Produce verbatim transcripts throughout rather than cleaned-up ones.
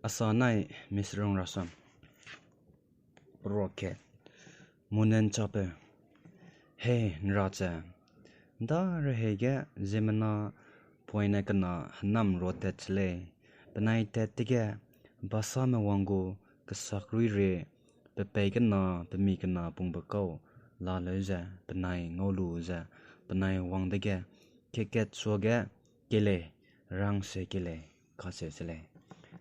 Asa nai Miss Rung Rasam. Rocket. Munen chape. Hei, nra che. Nda rehei ge ziemmena poine kena hênam ro tat che lei. Penai tat dege, basame wang gu kesak ruirie, pe pei kena, pe mi kena pungbe kau, laleu ze, penai ngau lu ze, penai wang dege, kat-kat suage, kei lei, rang se kei lei, kacheu se lei.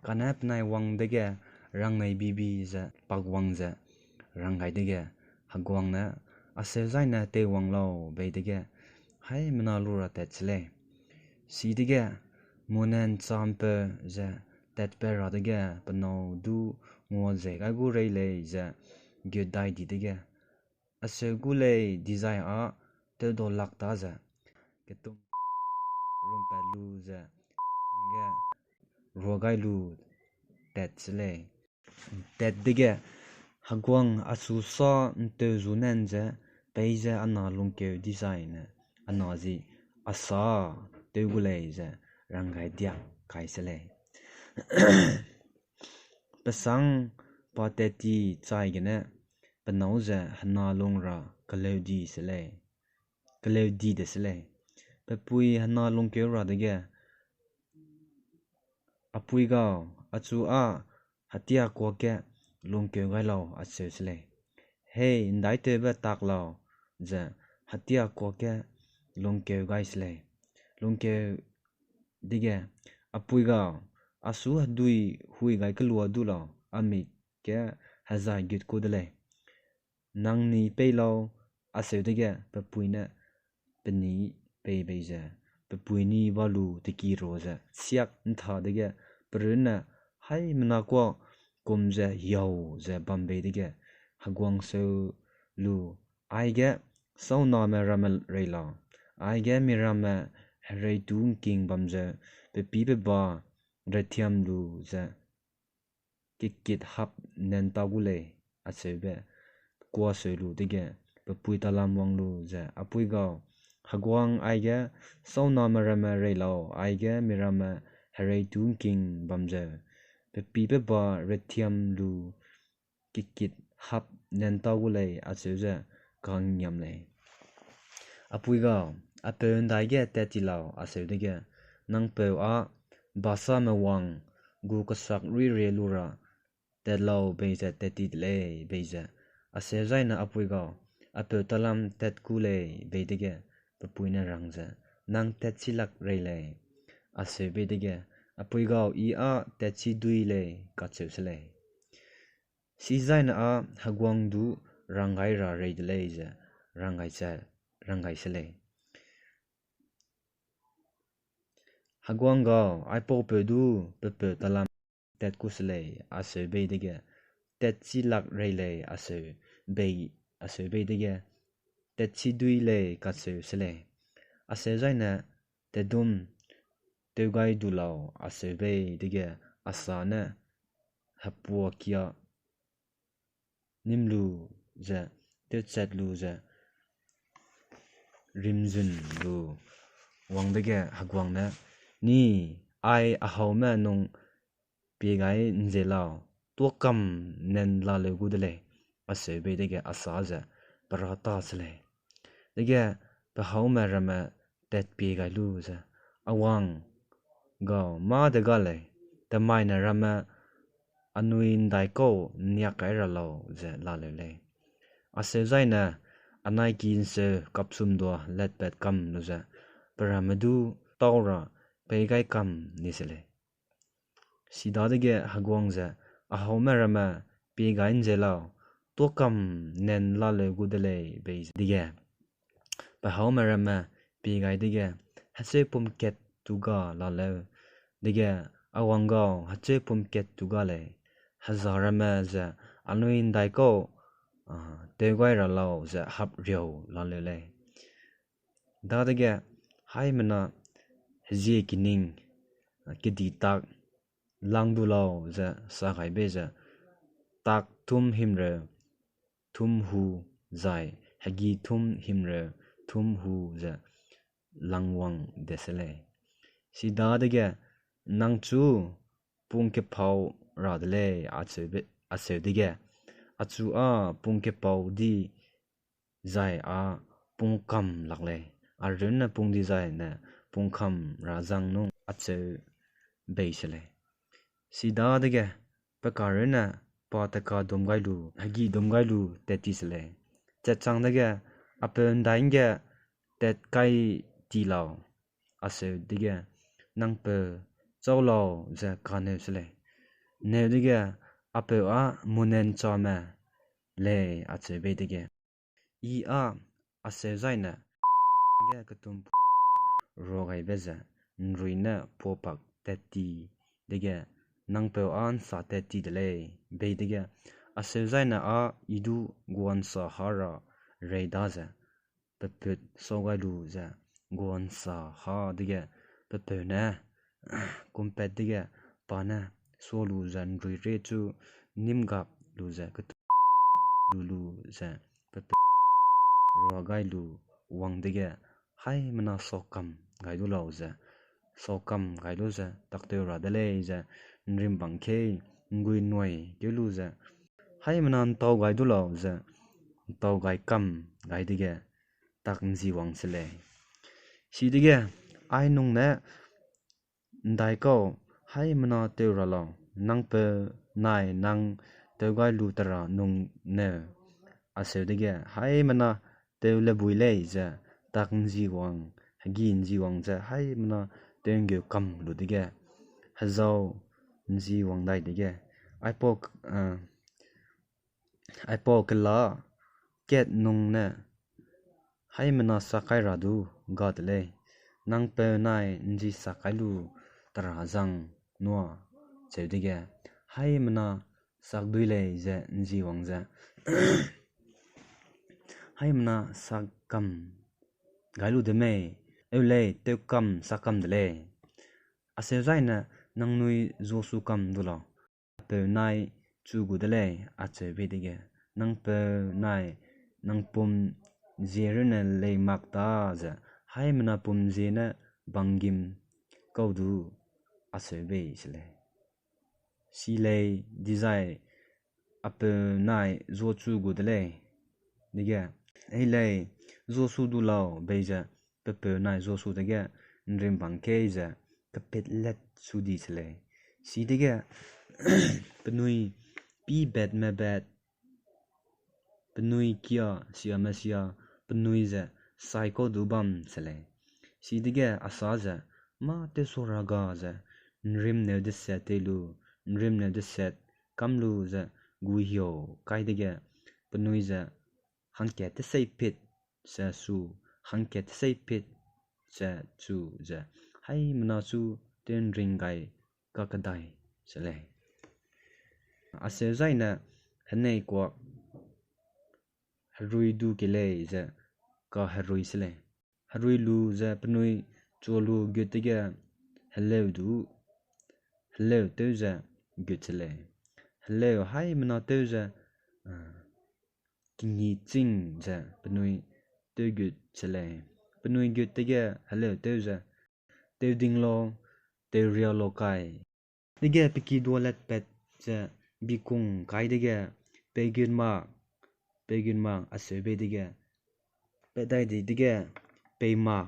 Kane penai wang dege, rang nei bibi ze, pak wang ze, rang gai dege, heguang ne, aseu zaine teiwang lau bei dege, haimena lu ra tat se lei. Chidege, munen champe ze, tatpe ra dege, penâu du ngua ze gai gu rei lei ze, gut dai di dege, aseu gu lei dizai â tewdau lak ta ze, ketum rumpat lu ze, hangge ruagai lu tat se lei. Tat dege, heguang achu sa nteu zu nen ze, peize ana lungkeu dizai ne, ana zi asa tew gu lei ze, rang gai diak kai se lei. Pesang pa tat ti chai gene, penâu ze hena lung ra keleu di se lei, keleu di de se lei. Pe pui hena lungkeu ra dege, apui gau, achu â hetia kuak ge lungkeu gai lau acheu se lei. Hei, ndaitewbe tak lau, ze hetia kuak ge lungkeu gai se lei. Lungkeu dege, apui gau, achu hedui hui gai kelua du lau, amik ge hezai gut ku de lei. Nang ni pei lau, aseu dege pe pui ne pe ni pei bei ze, pe pui ni ba lu teki ro ze, siak ntha dege, pe runne haimena kuâ kum ze hiau ze bam bei dege, heguang seu lu, aige sauname ramme rei lau, aige miramme hereitu ngking bam ze, pe pî pe ba rethiam lu ze, kekit hap nen ta gu lei, acheube, kuâ seu lu dege, pe pui talam wang lu ze, apui gau, heguang aige sauname ramme rei lau, aige miramme hereitu ngking bam zeu, pe pî pe ba rethiam lu, kekit hap nen ta gu lei, acheu ze, kangngiam lei. Apui gau, apeu ndai ge tat ti lau, aseu dege, nang peu â, basame wang, gu kesak ruirie lu ra, tat lau bei ze tat ti de lei, bei ze. Aseu zaine apui gau, apeu talam tat ku lei, bei dege, pe pui ne rang ze, nang tat chi lak rei lei. Aseu bei dege, apui gau i â tat chi dui lei, kacheu se lei. Chizaine â heguang du ranggai ra rei de lei ze, ranggai se, ranggai se lei. Heguang gau, aipaupeu du pe peu talam tat ku se lei, aseu bei dege, tat chi lak rei lei, aseu bei, aseu bei dege, tat chi dui lei, kacheu se lei. Aseu zaine, tedum, tewgai du lau, aseu bei dege, asa ne, hepuakia, nim lu ze, tewchat lu ze, rimzun lu, wang dege heguang ne, ni, ai a haume nung pie gai nze lau, tuâkam nen laleu gu de lei, aseu bei dege asa ze, pe râ ta se lei. Dege, pe haume ramme tat pie gai lu ze, a wang, gau, mâ de ga lei, temaine ramme anui ndaikau niak kai ra lau ze laleu lei. Aseu zaine, anai ki nseu kapsum dua letpat kam lu ze, pe ramme du tau ra pei gai kam ni se lei. Sidadege heguang ze, a haume ramme pie gai nze lau, tuâkam nen laleu gu de lei bei dege, pe haume ramme pie gai dege, hecheu pum kat tu ga laleu. Dege, a wang gau, hecheu pum kat tu ga lei. Heza ramme ze, anui ndaikau, a, tewgai ra lau ze hap riau laleu lei. Dadege, haimena, hezie kining, kedi tak, lang du lau ze sa gai bei ze, tak tum himreu, tum hu zai, hegi tum himreu, tum hu ze, langwang de se lei. Sidadege, nang chu, pung kephau ra de lei, acheu be-, acheu dege, achu â pung kepau di zai â pung kam lak lei, a runne pung di zai ne pung kam ra zang nung acheu bei se lei. Chidadege pe karunne pa teka dum gai lu, hegi dum gai lu tat ti se lei. Chatchang dege, a peu ’ndaige tat kai ti lau, acheu dege, nang peu châu lau ze kaneu se lei. Neu dege, a peu â munen chame lei, acheu bei dege, i â acheu zaine ge ketum ruagaibe ze ’nrui ne puapak tat ti dege, nang peu â ’nsa tat ti de lei, bei dege, acheu zaine â i du gua'nsa ha ra rei da ze, pe put sau gai lu ze gua'nsa ha dege, pe peu ne kumpat dege, pa ne sua lu ze ’nrui re chu nîm gap lu ze ketu lu lu ze pe peu ruagai lu wang dege, haimena saukam gai du lau ze, saukam gai lu ze takteu ra de lei ze ’nrim bang kei ’nggui nuai keu lu ze, haimena ’ntau gai du lau ze ’ntau gai kam gai dege tak ’nji wang se lei. Chidege, ai nung ne ’ndaikau, haimena teu ra lau, nang peu nai nang teu gai lu tera nung neu, acheu dege, haimena teu le bui lei ze tak ’nji wang, hegi ’nji wang ze haimena teu ’nggeu kam lu dege, hezau ’nji wang dai dege, aipau, aipau kela kat nung ne haimena sak kai ra du ga de lei, nang peu nai ’nji sak kai lu tera zang nua, cheu dege, haimena sak dui lei ze ’nji wang ze, haimena sak kam gai lu de mei, eu lei teu kam sak kam de lei. Acheu zaine, nangnui zuasu kam du lau, a peu nai chu gu de lei, acheu bei dege, nang peu nai nang pum zie runne lei mak ta ze, haimena pum zie ne banggim kau du, acheu bei se lei. Chi lei dizai a peu nai zuachu gu de lei. Dege, ei lei, zuasu du lau bei ze, pe peu nai zuasu dege, ’nrim bang kei ze, kepit let su di se lei. Chidege, penui pî bet me bet, penui kia sia me sia, penui ze saikau du bam se lei. Chidege asa ze, mâ tewsua ra ga ze, ’nrimneu deset tei lu, ’nrimneu deset kam lu ze, guihiau kai dege, penui ze hangkat teseipit ze su, hangkat teseipit ze chu ze, haimena chu tew ’nring gai kakedai se lei. Acheu zaine, henei kuak herui du kei lei ze kaherui se lei. Herui lu ze penui chua lu gut dege heleu du, heleu tew ze gut se lei. Heleu haimena tew ze, kingi ching ze penui tewgut se lei. Penui gut dege heleu tew ze, tewding lau, tewriau lau kai. Dege pe kiduâ letpat ze bikung kai dege, peigut mak, peigut mak acheu bei dege, pat dai di dege, pei mak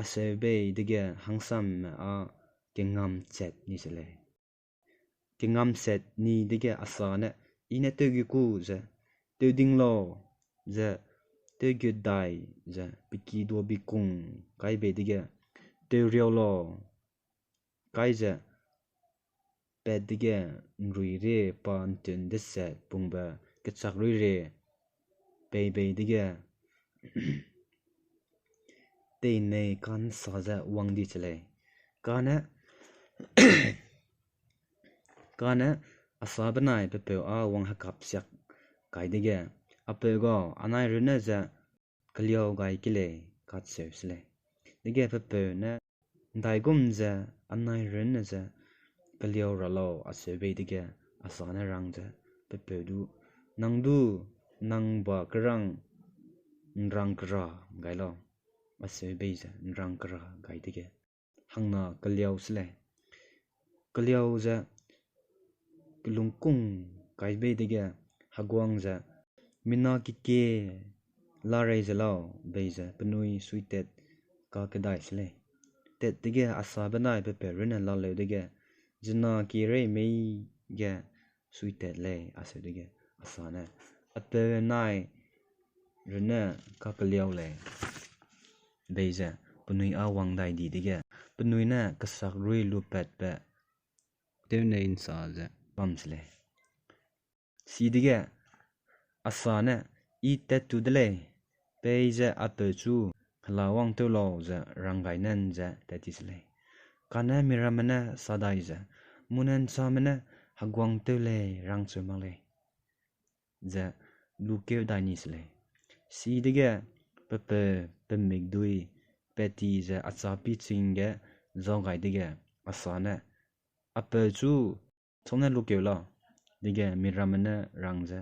acheu bei dege hangsamme â kengam chat ni se lei. Kengam chat ni dege asa ne, i ne tewgut ku ze, tewding lau ze, tewgut dai ze, pe kiduâ bikung kai bei dege, tewriau lau kai ze, pat dege ’nrui re pa ’ntun deset pungbe kechak rui re pei bei dege, teinei ka'nsa ze wang di che lei. Kane, kane asa benai pe peu â wang hekap siak kai dege, a peu gau, anai runne ze keliau gai ke lei, kacheu se lei. Dege pe peu ne, ’ndaigum ze anai runne ze keliau ra lau acheu bei dege, asa ne rang ze pe peu du, nang du, nang ba kerang ’nrang kera gai lau acheu bei ze ’nrang kera gai dege, hangna keliau se lei. Keliau ze kelungkung kai bei dege, heguang ze, mina kekie larei ze lau, bei ze penui suitat kakedai se lei. Tat dege Asa benai pepeu runne laleu dege, zena kierei mei ge suitat lei, aseu dege, Asa ne, apeu nai runne kakeliau lei, bei ze penui â wang dai di dege, penui ne kesak rui lupatbe tew nei ’nsa ze bam se lei. Chidege Asa ne, I tattu de lei, peize apeu chu hela wangtew lau ze rang gai nen ze tat ti se lei. Kane miramme ne sa dai ze, Munen same ne heguang tew lei rangcheu mak lei, ze lukeu dai ni se lei. Chidege pepeu pe mikdui pat ti ze Asa piching ge zau gai dege, Asa ne, apeu chu chau ne lukeu lau. Dege miramme ne rang ze,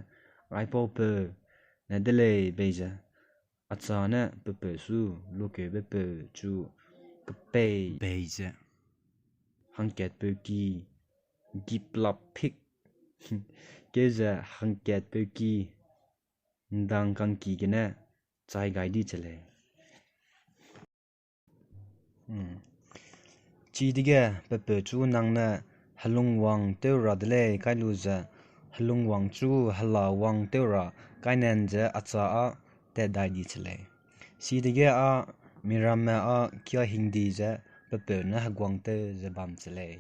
Raipaupeu ne de lei, bei ze Asa ne pepeu su lukeubepeu chu kepei bei ze hangkatpeu ki giplap pik keu ze hangkatpeu ki ’ndang kangki gene chai gai di che lei. Chidege pepeu chu nang ne helungwang tew ra de lei kai lu ze, helungwang chu hela wang tew ra kai nen ze Asa â tat dai di che lei. Chidege â miramme â kia hingdi ze pepeu ne heguang tew ze bam che lei.